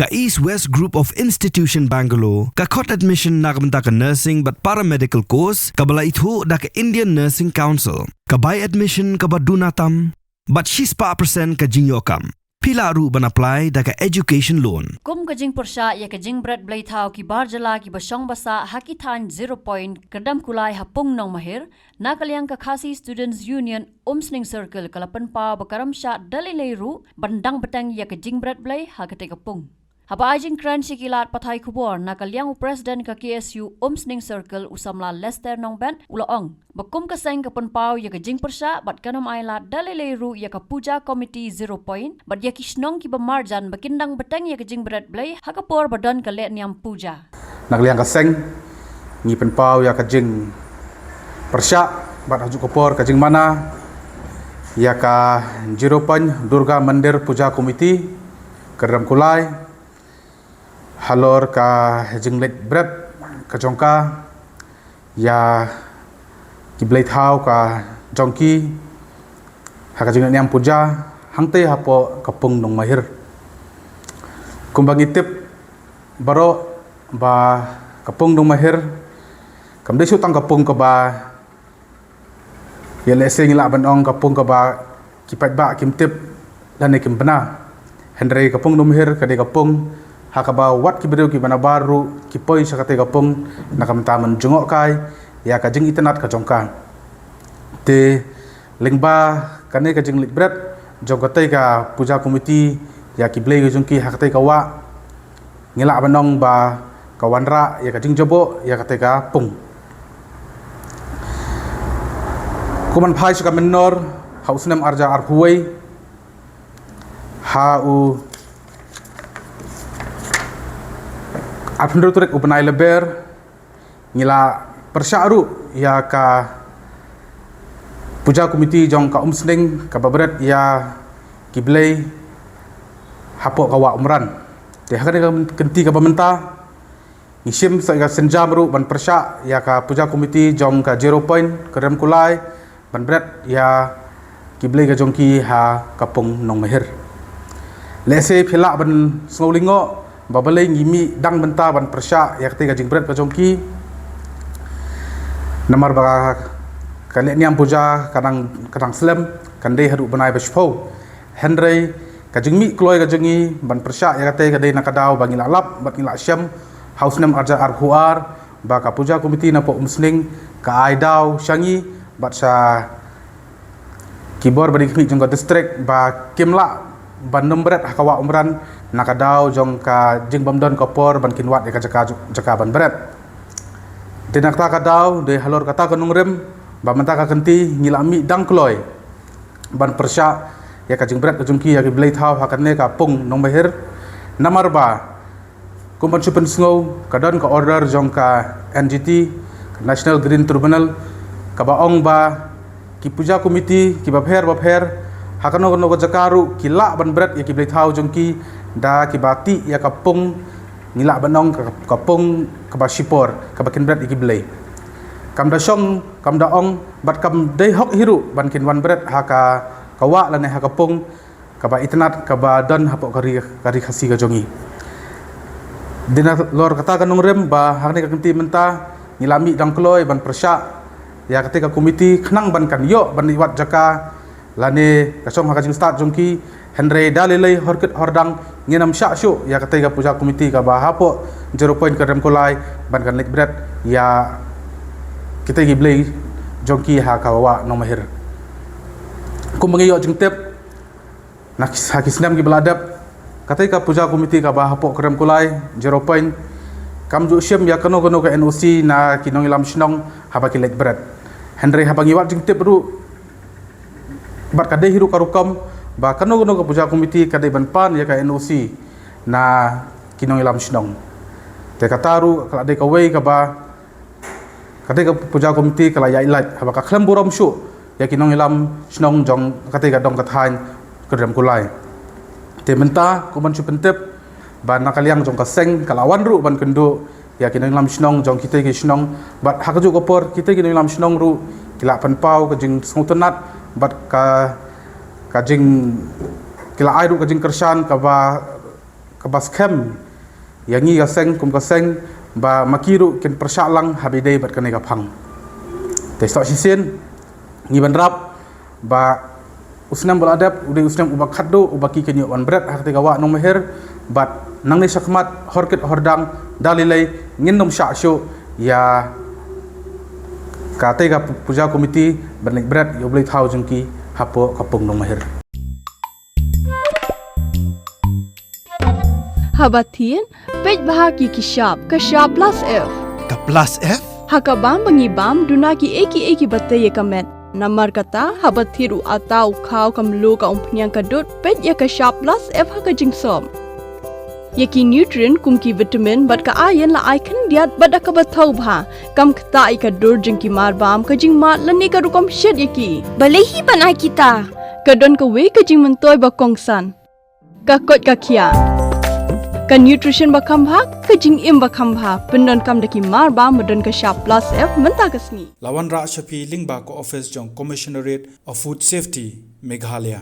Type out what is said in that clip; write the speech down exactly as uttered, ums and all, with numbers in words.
Ka East West Group of Institution Bangalore ka khot admission na ka bynta ka nursing bad paramedical course kaba la ithuh da ka Indian Nursing Council. Ka bai admission kaba duna tam bad shispah percent ka jingïoh kam. Phi lah ruh ban apply da ka education loan. Kum ka jingpyrshah ïa ka jingbret blei thaw ki bar jylla kiba shong ba sah ha ki thaiñ Zero Point, Kyrdemkulai ha Pung Nongmahir, na ka liang ka Khasi Students Union Umsning Circle ka la pynpaw ba ka rem shah da lei lei ruh ban dang bteng ïa ka jingbret blei ha katei ka pung. Haba ai jingkren sha ki lad pathai khubor, na ka liang u President ka K S U Umsning Circle u samla Lester Nongbet u la ong ba kum ka seng ka pynpaw ïa ka jingpyrshah bad kan ym ai lad da lei lei ruh ïa ka Puja Committee Zero Point bad ïa ki shnong kiba marjan ba kin dang bteng ïa ka jingbret blei ha ka por ba don ka lehniam puja. Na ka liang ka seng ngi pynpaw ïa ka jingpyrshah bad ha kajuh ka por ka jingmana ïa ka Zero Point Durga Mandir Puja Committee Kyrdemkulai halor ka jingleit bret ka jong ka ïa ki blei thaw ka jong ki ha ka jinglehniam puja hangtei hapoh ka Pung Nongmahir. Kumba ngi tip baroh ba ka Pung Nongmahir kam dei shuh tang ka pung kaba ïa lehse ngi lah ban ong ka pung kaba ki paidbah kim tip lane kim bna. Hynrei ka Pung Nongmahir ka dei ka pung ha kaba wat ki briew kiba nabar ruh ki poi sha katei ka pung na ka bynta ban jngohkai ïa ka jingitynnad ka jong ka. Te lyngba kane ka jingleit bret jong katei ka Puja Committee ïa ki blei ka jong ki ha katei ka wah, ngi lah ban ong ba ka wanrah ïa ka jingjaboh ïa katei ka pung. Kum ban phai sha ka mynnor, ha u snem arhajar arphew wei, ha u arphew hynriew tarik u bnai Lber, ngi la pyrshah ruh ïa ka Puja Committee jong ka Umsning kaba bret ïa ki blei hapoh ka wah Umran. Te ha kane ka kynti kaba mynta ngi shim sa ka sienjam ruh ban pyrshah ïa ka Puja Committee jong ka Zero Point Kyrdemkulai ban bret ïa ki blei ka jong ki ha ka Pung Nongmahir. Lehse phi lah ban sngew lyngngoh ba balei ngi mih dang bynta ban pyrshah ïa katei ka jingbret ka jong ki. Namar ba ka lehniam puja ka dang, ka dang slem, kan dei haduh bnai ba shiphew. Hynrei ka jingmih kloi ka jong ngi ban pyrshah ïa katei ka dei na ka daw ba ngi la lap bad ngi la shem ha u snem arhajar arphew ar ba ka Puja Committee napoh Umsning ka ai daw sha ngi bad sha ki bor ba dei khmih jong ka district ba kim lah ban nym bret ha ka wah Umran na ka daw jong ka jingbym don ka por ban kin wad ïa ka jaka, jaka ban bret. Te na kata ka daw, dei halor kata ka nongrim ba mynta ka kynti ngi la mih dang kloi ban pyrshah ïa ka jingbret ka jong ki ïa ki blei thaw ha kane ka Pung Nongmahir. Namar ba kum ban shu pynsngew, ka don ka order jong ka N G T, ka National Green Tribunal, kaba ong ba ki puja committee kiba pher bapher ha kano kano ka jaka ruh ki lah ban bret ïa ki blei thaw jong ki da kiba tih ïa ka pung, ngi lah ban ong ka, ka pung kaba shipor kaba kin bret ïa ki blei. Kam da shong, kam da ong, bad kam dei hok hi ruh ban kin wan bret ha ka, ka wah lane ha ka pung kaba itynnad kaba don hapoh ka ri, ka ri Khasi ka jong ngi. Dei nalor kata ka nongrim ba ha kane ka kynti mynta ngi la mih dang kloi ban pyrshah ïa katei ka committee khnang ban kan ïoh ban wad jaka lane ka shong ha ka jingstad jong ki, hynrei da lei lei hor kit hor dang ngin ym shah shuh ïa katei ka puja committee kaba hapoh Zero Point Kyrdemkulai ban kan leit bret ïa kitei ki blei jong ki ha ka wah Nongmahir. Kumba ngi ïoh jingtip, na ki, ha ki snem kiba la dep, katei ka puja committee kaba hapoh Kyrdemkulai, Zero Point, kam ju shim ïa kano kano ka N O C na ki nongïalam shnong haba ki leit bret. Hynrei haba ngi wad jingtip ruh, bad ka dei hi ruh ka rukom ba kano kano ka puja committee ka dei ban pan ïa ka N O C na ki nongïalam shnong. Te kata ruh ka la dei kawei kaba katei ka puja committee ka la ïaid lait haba ka khlem burom shuh ïa ki nongïalam shnong jong katei ka dong ka thaiñ Kyrdemkulai. Te mynta kum ban shu pyntip ba na ka liang jong ka seng ka la wan ruh ban kynduh ïa ki nongïalam shnong jong kitei ki shnong, bad ha kajuh ka por kitei ki nongïalam shnong ruh ki la pynpaw ka jingsngewtynnad bad ka, ka jing, ki la ai ruh ka jingkyrshan kaba kaba skhem ïa ngi ka seng kum ka seng, ba ma ki ruh kin pyrshah lang ha ba ïadei bad kane ka phang. Te shisien ngi ban rap ba u snem ba la dep u dei u snem uba khatduh, uba ki kin ïoh ban bret ha katei ka wah Nongmahir, bad nangne shakhmat hor kit hor dang da lei lei ngin nym shah shuh ïa katei ka puja committee ban leit bret ïa u Blei thaw jong ki hapoh ka pung Nongmahir. Haba thied, peit bha ki ki shap, ka shap plus F. Ka plus F? Ha ka bam ba ngi bam, duna ki ei ki ei kiba tei ïa ka met. Namar kata, haba thied u atta, u khaw, ka mluh, ka umphniang, ka dud, peit ïa ka shap plus F ha ka jingsop. Ïa ki nutrient kum ki vitamin bad ka iron la ai khyndiat bad da kaba thaw bha. Kam ktah ïa ka dur jong ki mar bam, ka jingmad lane ka rukom shet ïa ki. Balei hi ban ai kita? Ka don kawei ka jingmyntoi ba kongsan. Ka koit ka khiah. Ka nutrition ba kham bha, ka jingim ba kham bha. Pyndonkam da ki mar bam ba don ka shap plus F mynta ka sngi. La wanrah sha phi lyngba ka office jong Commissionerate of Food Safety, Meghalaya.